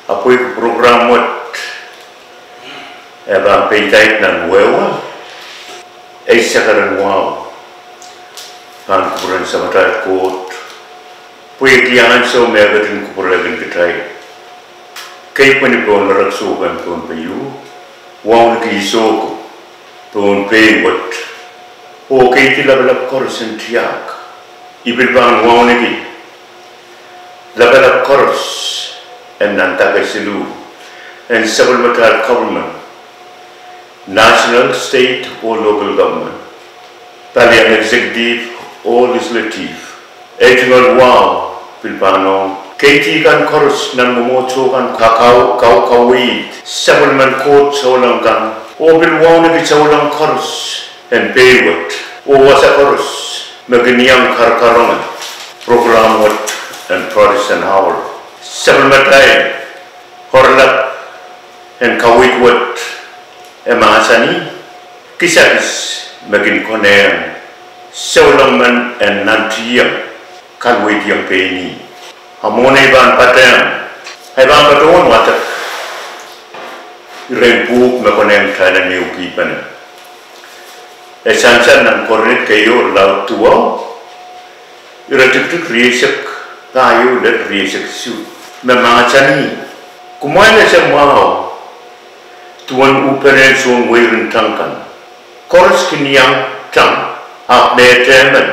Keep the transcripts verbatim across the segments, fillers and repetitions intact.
Ahpw pwehki program wet e pahn peidahki nan wehwe, ei sakaren wahu pahn kupwuren Samatail Koht, pwehki ansou me e ketin kupwurehkin kitail. Kei pwehn pohn merek soupen Pohnpei, wauneki sohko Pohnpei wet, oh keidi lapalap koaros en tiahk. I pil pahn wauneki lapalap koaros en nan dake siluh en sapwellimatail government, national, state oh local government, palien executive oh legislative. Ei tungoal wahu pil pahn ong keidi kan koaros nan mwomwohdiso kan, kau, kau, kaweid sapwellimen Koht souleng kan, oh pil wauneki souleng koaros en Pohnpei wet, oh wasa koaros me kin iang karkaronge program wet en Protestant Hour. Sapwellimatail oaralap en kaweid wet e mahsanih, kisakis me kin konehng souleng men en nantihong kalweidiong pein ih. A mwohn ei pahn patehng, ei pahn patohwan wadek iren pwuhk me konehng kitail en ehukipene. E sansal nan Korint keieu, irelaud duwau, iretikitik rieisek pahieu lel rieisek isuh, me mahsanih, kumwail ese mwahu duwen uhpene en soun weirin tang kan, koaros kin iang tang, ahpw mehtehmen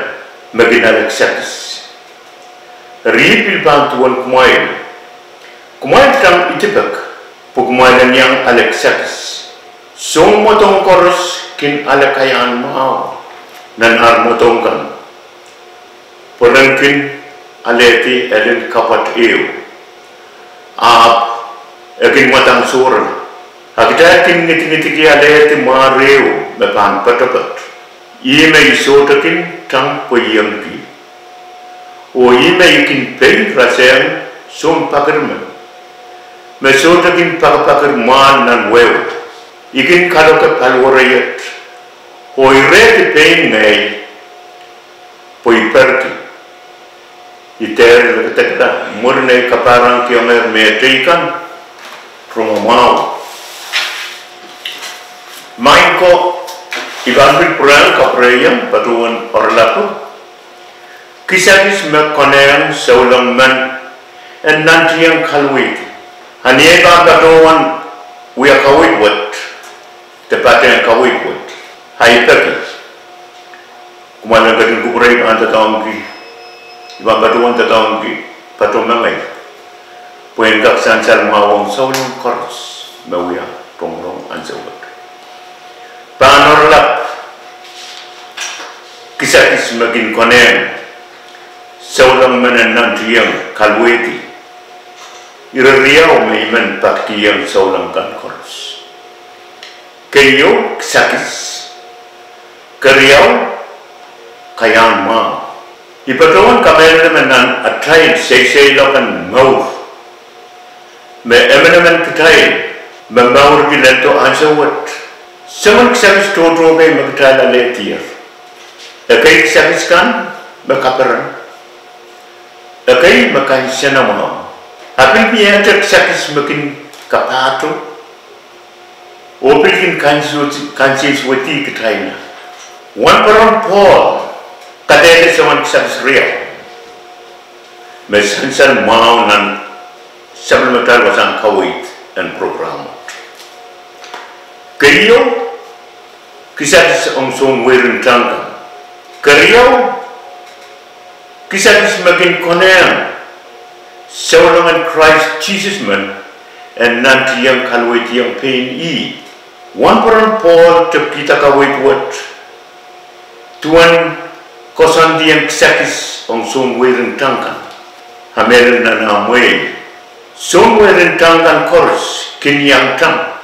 me kin ale kisakis. Eri pil pahn duwen kumwail, kumwail tang idipek, pwe kumwail en iang ale kisakis. Soun mwadong koaros kin ale kaiahn mwahu nan ar mwadong kan, pwe ren kin alehdi elen kapwat ehu, ahpw e kin mwadang sohrala. A kitail kin ngidingidiki alehdi mwar ehu me pahn poatopoat, ih me I sohte kin tang pwe I iengki, oh ih me I kin pei rasehng soun pakir men, me sohte kin pakapakir mwahl nan wehwe. I kin kaloke paliwere iet, oh I rehdi pein ngehi, pwe I perki. I dehr lekdekla mwurin ei kapahrengkiongehr mehteikan rongamwahu. Maing ko, I pahn pil pwurehng kapwureiong patohwan oaralapo, kisakis me konehng souleng men en nantihong kalweidi. A ni ei pahn patohwan wia kaweid wet, de patehng kaweid wet, a I peki kumwail en ketin kupwure, I pahn doadoahngki, I pahn patohwan doadoahngki patohwan mengei, pwe en kak sansal mwahu ong souleng koaros me wia rongorong ansou wet. Pahn oaralap kisakis me kin konehng souleng men en nantihong kalweidi. Ire riau me I men patkihong souleng kan koaros. Keieu, kisakis. Keriau, kaiahn mwahu. I patohwan kamehlele me nan atail seiseiloak en mour, me emenemen kitail me mourki lel do ansou wet, soangen kisakis tohto kei me kitail alehdier. Ekei kisakis kan me kaperen, ekei me kansenamwahu. A pil miehte kisakis me kin kapahdo, oh pil kin kansensuwedih kitail. Wahnpoaron Pohl kadehde soangen kisakis riau me sansal mwahu nan sapwellimatail wasahn kaweid en program wet. Keieu, kisakis ong soun weirin tang kan. Keriau, kisakis me kin konehng souleng en Krais Sises men en nantihong kalweidiong pein ih. Wahnpoaron Pohl tepkihda kaweid wet duwen koasoandien kisakis ong soun weirin tang kan. A mehlel nan ah mwehi, soun weirin tang kan koaros kin iang tang,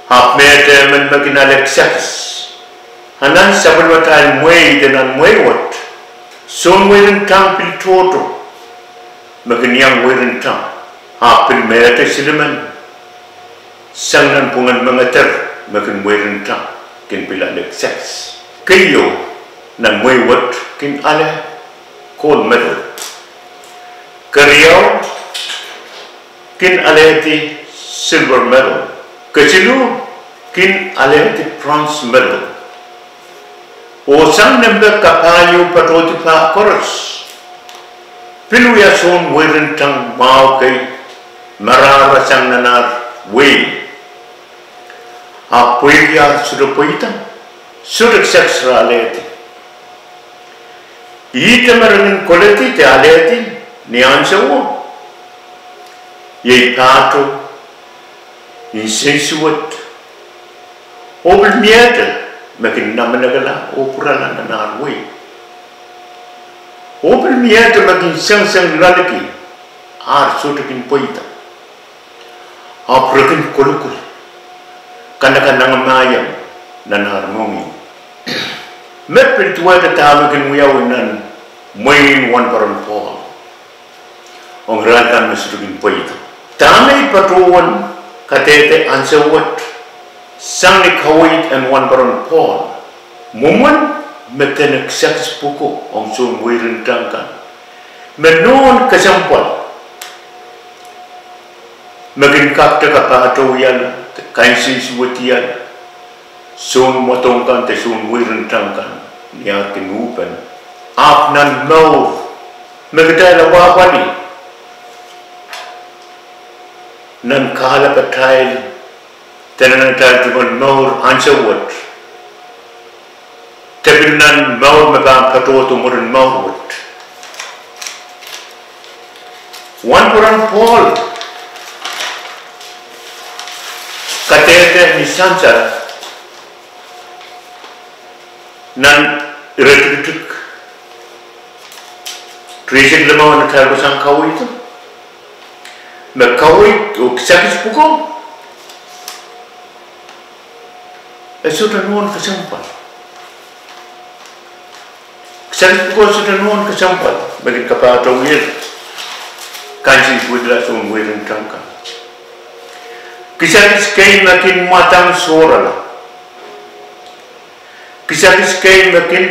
ahpw mehtehmen me kin ale kisakis. A nan sapwellimatail mwehi de nan mwehi wet, soun weirin tang pil tohto me kin iang weirin tang, ahpw pil mehte silimen sang nanpwungen mengeder me kin weirin tang kin pil ale kisakis. Keieu, nan mwehi wet kin ale gold medal. Keriau, kin alehdi silver medal. Kesiluh kin alehdi bronze medal. Oh sang nempe kapahieu patohdi pah koaros, pil wia soun weirin tang mwahu kei marahra sang nan ar wehi. Ahpw pwehki ar sohte pweida, sohte kisakis re alehdi. Ihte me re kin koledi de alehdi ni ahnsowo, iei pahtou, nsensuwed, oh pil miehte me kin namenekla oh pwurala nan ar wehi. Oh pil miehte me kin sengiseng loaliki, ar sohte kin pweida. Ahpw re kin kolokol, kanakanahngamaieng nan ar mohngiong. Met pil duwehte dahme kin wiawi nan mwehin wahnpoaron Pohl ong irail kan me sohte kin pweida. Dahme I patohwan kadehde ahnsou wet sang ni kaweid en wahnpoaron Pohl, mwomwen me dene kisakis pwuko ong soun weirin tang kan, me nohn kesempwal me kin kakete kapahtouiala, kansensuwediala soun mwadong kan de soun weirin tang kan ni ar kin uhpene. Ahpw nan mour me kitail apwahpwalih nan kahlepatail de nan atail tungoal mour ahnsou wet, de pil nan mour me pahn patohdo mwurin mour wet. Wahnpoaron Pohl kadehde ni sansal nan iretikitik rieisek limau en atail kohsang kaweid, me kaweid oh kisakis pwuko e sohte nohn kesempwal. Kisakis pwuko sohte nohn kesempwal me kin kapahtouiala, kansensuwedala soun weirin tang kan. Kisakis kei me kin mwadang sohrala. Kisakis kei me kin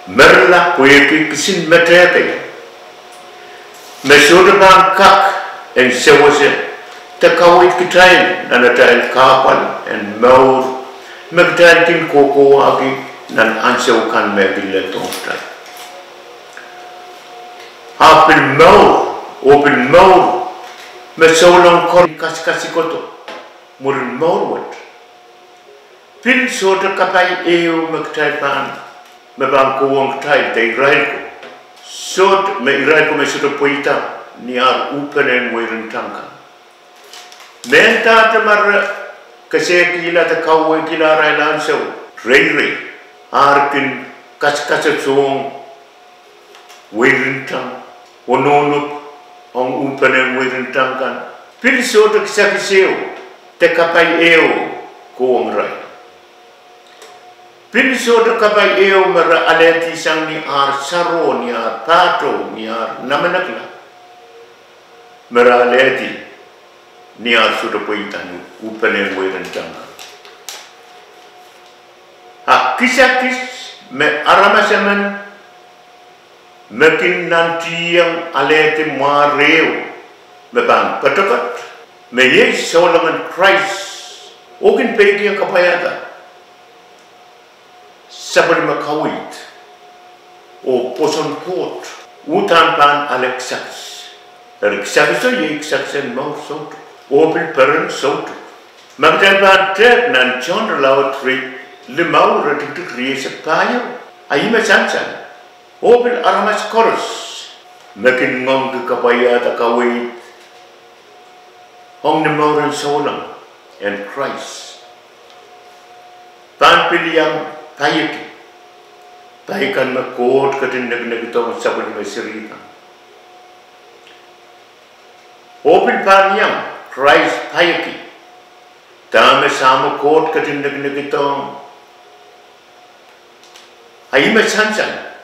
merla pwehki kisin metehki, me sohte pahn kak en sewese de kaweid kitail nan atail kahpwal en mour me kitail kin kohkohwahki nan ahnsou kan me kin lel dohng kitail. Ahpw pil mour, oh pil mour me souleng koaros kasikasikodo mwurin mour wet, pil sohte kapai ehu me kitail pahn, me pahn kohwong kitail de irail ko, sohte, me irail ko me sohte pweida ni ar uhpenehn weirin tang kan. Mendahte ma re kesehkihla de kauwehkihla arail ahnsou reirei, ar kin kasikasik sohng weirin tang oh nohnohp ong uhpenehn weirin tang kan, pil sohte kisakis ehu de kapai ehu kohwong irail. Pil sohte kapai ehu me re alehdi sang ni ar saro, ni ar pahtou, ni ar namenekla, me re alehdi ni ar sohte pweida ni uhpenehn weirin tang kan. A kisakis me aramas emen me kin nantihong alehdi mware ehu me pahn poadoapoad, me iei soulengen Krais, oh kin peikiong kapwaiada sapwellime kaweid oh pwoson Koht, uhdahn pahn ale kisakis. Eri kisakiso iei kisakis en mour soutuk oh pil peren soutuk. Ma kitail pahn tehk nan Sohn irelaud limau iretikitik rieisek pahieu, a ihme sansal, oh pil aramas koaros me kin ngoangki kapwaiada kaweid ong ni mouren souleng en Krais pahn pil iang paieki pai kan me Koht ketin nekinekidohng sapwellime serihkan, oh pil pahn iang Krais paieki dahme Sahmo Koht ketin nekinekidohng. A ihme sansal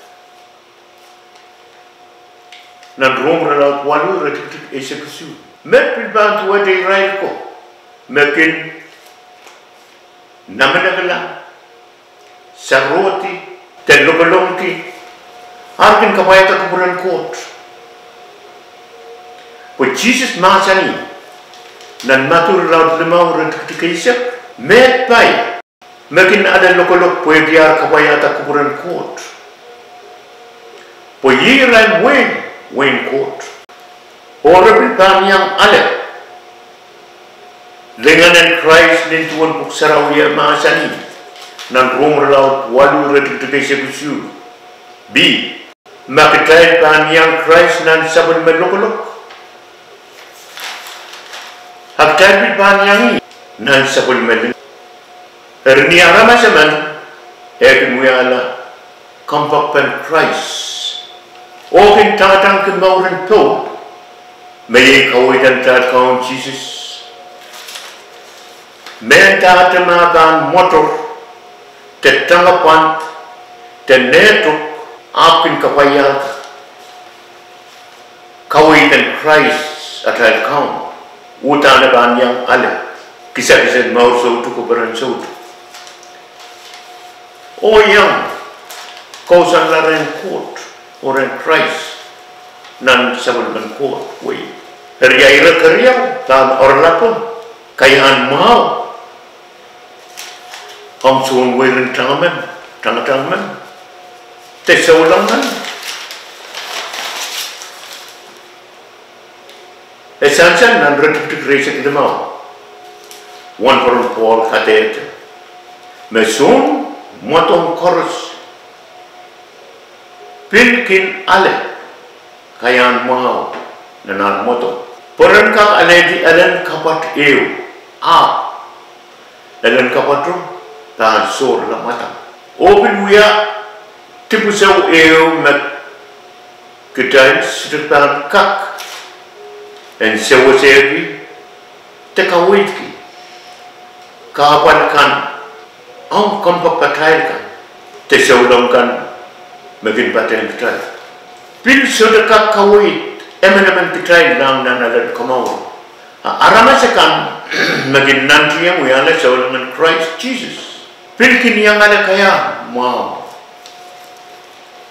nan Rom irelaud waluh iretikitik eisek isuh, me pil pahn duwehte irail ko me kin namenekla, sarohdi, de lokolongki, ar kin kapwaiada kupwuren Koht. Pwe Sises mahsanih nan Madiu irelaud limau iretikitik eisek, meid pai me kin ale lokolok pwehki ar kapwaiada kupwuren Koht, pwe ih irail wehin, wehin Koht. Oh re pil pahn iang ale lingan en Krais nin duwen Pwuhk Sarawi e mahsanih nan Rom irelaud waluh iretikitik eisek isuh, B, ma kitail pahn iang Krais nan sapwellime lokolok, a kitail pil pahn iang ih nan sapwellime lin. Eri ni aramas emen e kin wiahla kompoakpen Krais oh kin tangatangki mouren poh, me iei kaweid en atail Kaun Sises, mendahte ma pahn mwoator, de tangapwand, de nehtok, ahpw kin kapwaiada kaweid en Krais atail Kaun, uhdahn e pahn iang ale kisakis en mour soutuk oh peren soutuk, oh iang kousoanla rehn Koht oh rehn Krais nan sapwellimen Koht wei. Eri ire keriau pahn oaralapo kaiahn mwahu. Komw sohn weirin tangamen, tangatang men, de souleng men. E sansal nan iretikitik rieisek limau, wahnpoaron Pohl kadehde me soun mwadong koaros pil kin ale kaiahn mwahu nan ar mwadong. Pwe ren kak alehdi elen kapwat ehu, ahpw elen kapwato pahn sohrala mwadang. Oh pil wia dipwisou ehu me kitail sohte pahn kak en sewesehki de kaweidki kahpwal kan ong kompoakpatail kan de souleng kan me kin patehng kitail. Pil sohte kak kaweid emenemen kitail lahng nan elen komour. A aramas akan me kin nantihong wiahla soulengen Krais Sises pil kin iang ale kaiahn mwahu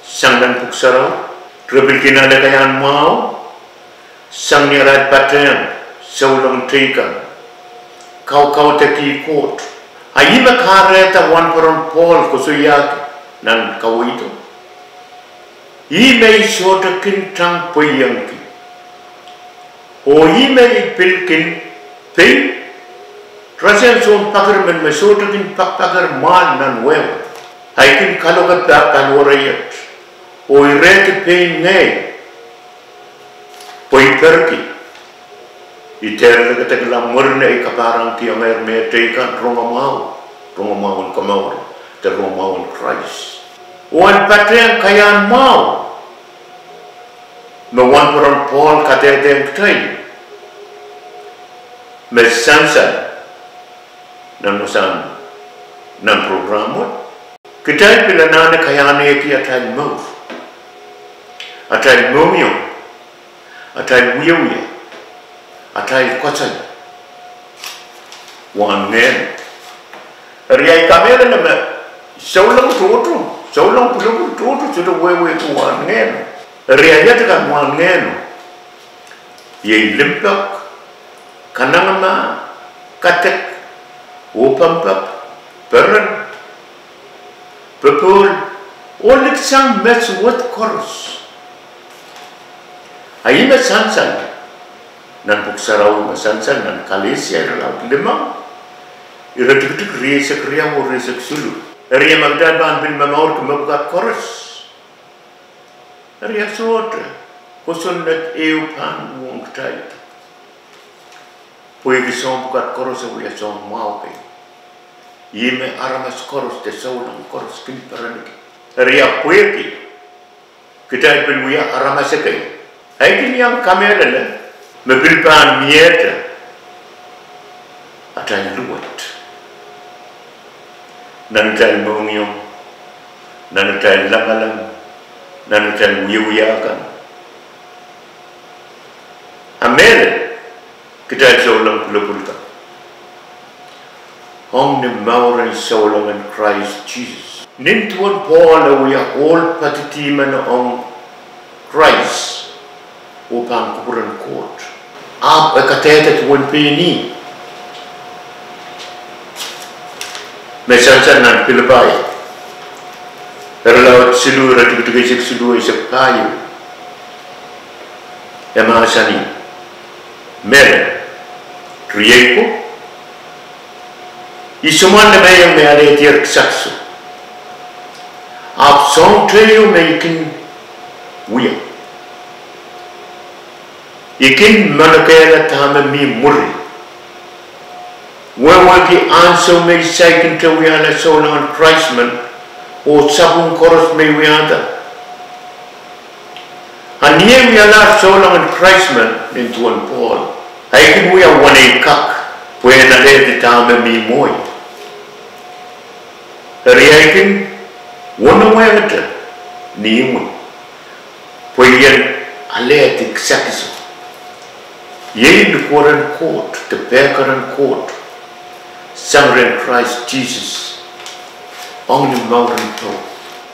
sang nan Pwuhk Sarawi. Re pil kin ale kaiahn mwahu sang ni arail patehng souleng teikan, kaukaudekih Koht. A ih me kahrehda wahnpoaron Pohl koasoiahki nan kaweid, ih me I sohte kin tang pweiengki, oh ih me I pil kin pei rasehng soun pakir men me sohte kin pakpakir mwahl nan wehwe, a I kin kaloke pahluwar iet, oh I rehdi pein ngehi pwe I perki. I dehr lekedekla mwurin ei kapahrengkiongehr mehteikan rongamwahu, rongamwahun komour, de rongamwahun Krais, oh en patehng kaiahn mwahu me wahnpoaron Pohl kadehdehng kitail, me sansal nan wasahn, nan program wet. Kitail pil anahne kaiahnehdi atail mour, atail mohngiong, atail wiewia, atail koasoi wahn Ngehno. Eri I kamehlele me souleng tohto, souleng pwulopwul tohto sohte wehwehki wahn Ngehno. Eri iet kan wahn Ngehno iei limpoak, kanengamah, kadek, opampap, peren, popohl, oh liksang me suwed koaros. A ih me sansal nan Pwuhk Sarawi, me sansal nan Kalesia irelaud limau, iretikitik rieisek riau oh rieisek siluh. Eri ma kitail pahn pil momourki mepwukat koaros, eri a sohte kosonned ehu pahn uhwong kitail, pwehki soahng pwukat koaros e wia soahng mwahu kei. Ih me aramas koaros de souleng koaros kin perenki. Eri a pwehki kitail pil wia aramas ekei, I kin iang kamehlele me pil pahn miehte atail luwet nan atail mohngiong, nan atail lamalam, nan atail wiewia kan. A mehlel kitail souleng pwulopwul kan ong ni mouren soulengen Krais Sises. Nin duwen Pohl e wia ohl padidi men ong Krais oh pahn kupwuren Koht. Ahpw e kadehde duwen pein ih. Me sansal nan Pilipai, irelaud siluh, iretikitik eisek siluh, eisek pahieu. E mahsanih, Mehlel, riei ko, I soumwahu lemehiong me alehdier kisakiso. Ahpw soahng teio me I kin wia. I kin manokehla dahme mi mwuri. Wehwehki ansou me I saikinte wiahla souleng en Krais men, oh sapwung koaros me I wiahda. A ni ei wialahr souleng en Krais men nin duwen Pohl, ei kin wia wenei kak, pwehn alehdi dahme mi mwohi. Eri ei kin wenewehngete ni imwi, pwe I en alehdi kisakiso. Iei likwereh en Koht, de pekeren Koht, sang rehn Krais Sises, ong ni mouren Pohl.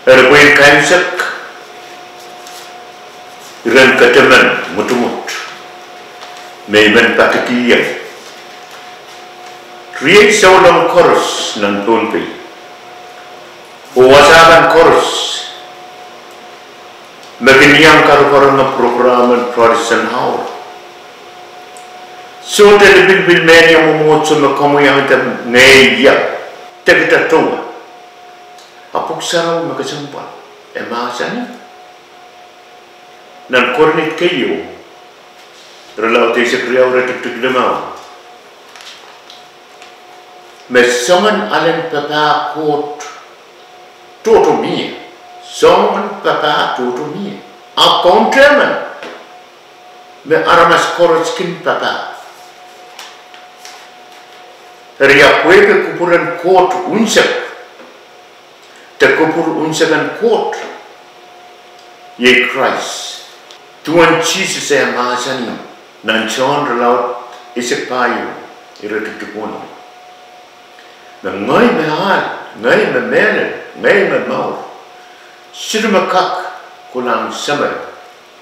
Eri pwe en kaimwisekla iren kataman mwotomwot, me I men padikihong. Riei souleng koaros nan Pohnpei, oh wasa kan koaros, me kin iang karokaronge prokram en Protestant Hour. Sohte lipilipil mehnia mwomwohdiso me komw iang de ngehi ia, de kitail towe. A Pwuhk Sarawi me kesempwal, e mahsanih nan Korint keieu, irelaud eisek riau, iretikitik limau, me soangen alen papah Koht tohto mie, soangen papah tohto mie. Ahpw kauntehmen me aramas koaros kin papah. Eri ahpw pwehki kupwuren Koht unsek, de kupwur unsek en Koht iei Krais. Duwen Sises e mahsanih nan Sohn irelaud eisek pahieu, iretikitik weneu, me ngehi me ahl, ngehi me mehlel, ngehi me mour. Sohte me kak kolahng Sahm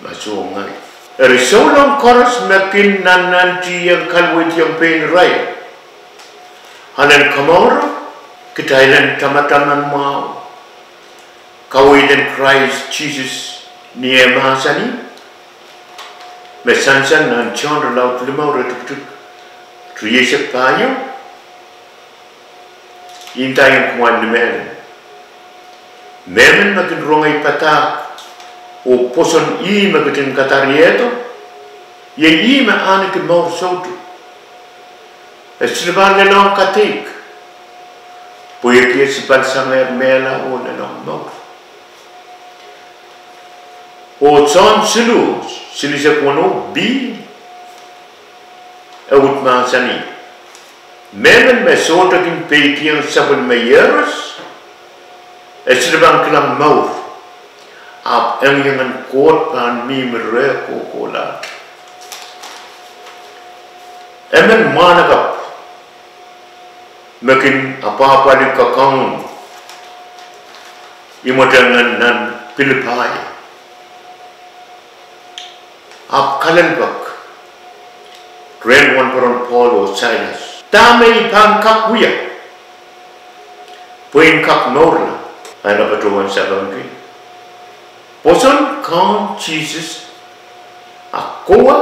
ma soh ngehi. Eri souleng koaros me kin nannantihong, kalweidiong pein irail, alen komouro, kitail en tamataman mwahu kaweid en Krais Sises, ni eh mahsanih, me sansal nan Sohn irelaud limau, iretikitik rieisek pahieu, I ndaiong kumwail, ni mehlel, mehmen me kin rong ei padahk oh pwoson ih me ketin kadariehdo, iei ih me ahneki mour soutuk. E sohte pahn lelohng kadeik, pwehki e sipalsangehr mehla oh lelohng mour. Oh Sohn siluh, silihsek weneu b, e uhd mahsanih, mehmen me sohte kin peikiong sapwellime iehros, e sohte pahn kilang mour, ahpw engiengen Koht pahn mihmi reh kohkohlahte. Emen mwahnakapw me kin apwahpwalih kakaun imweteng nan Pilipai, ahpw kalelapak rehn wahnpoaron Pohl oh Sailas, dahme I pahn kak wia pwe I en kak mourla? Ahi patohwan sapengki, pwoson Kaun Sises a kowe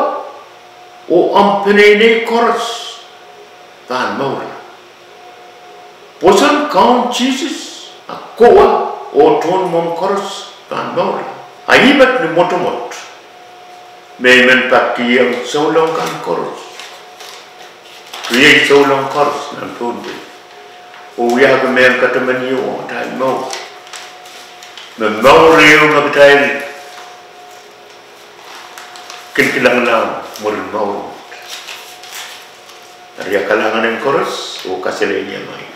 oh omw peneinei koaros pahn mourla. Pwoson Kaun Sises a kowe oh tohn mwomw koaros pahn mourla. A ih met ni mwotomwot me I men padikihong souleng kan koaros, riei souleng koaros nan Pohnpei, oh wiahki mehn kataman ieu ong atail mour, me mour ieu me kitail kin kilangalahng mwurin mour. Eri a kalahngan en koaros oh kaselehlie maing.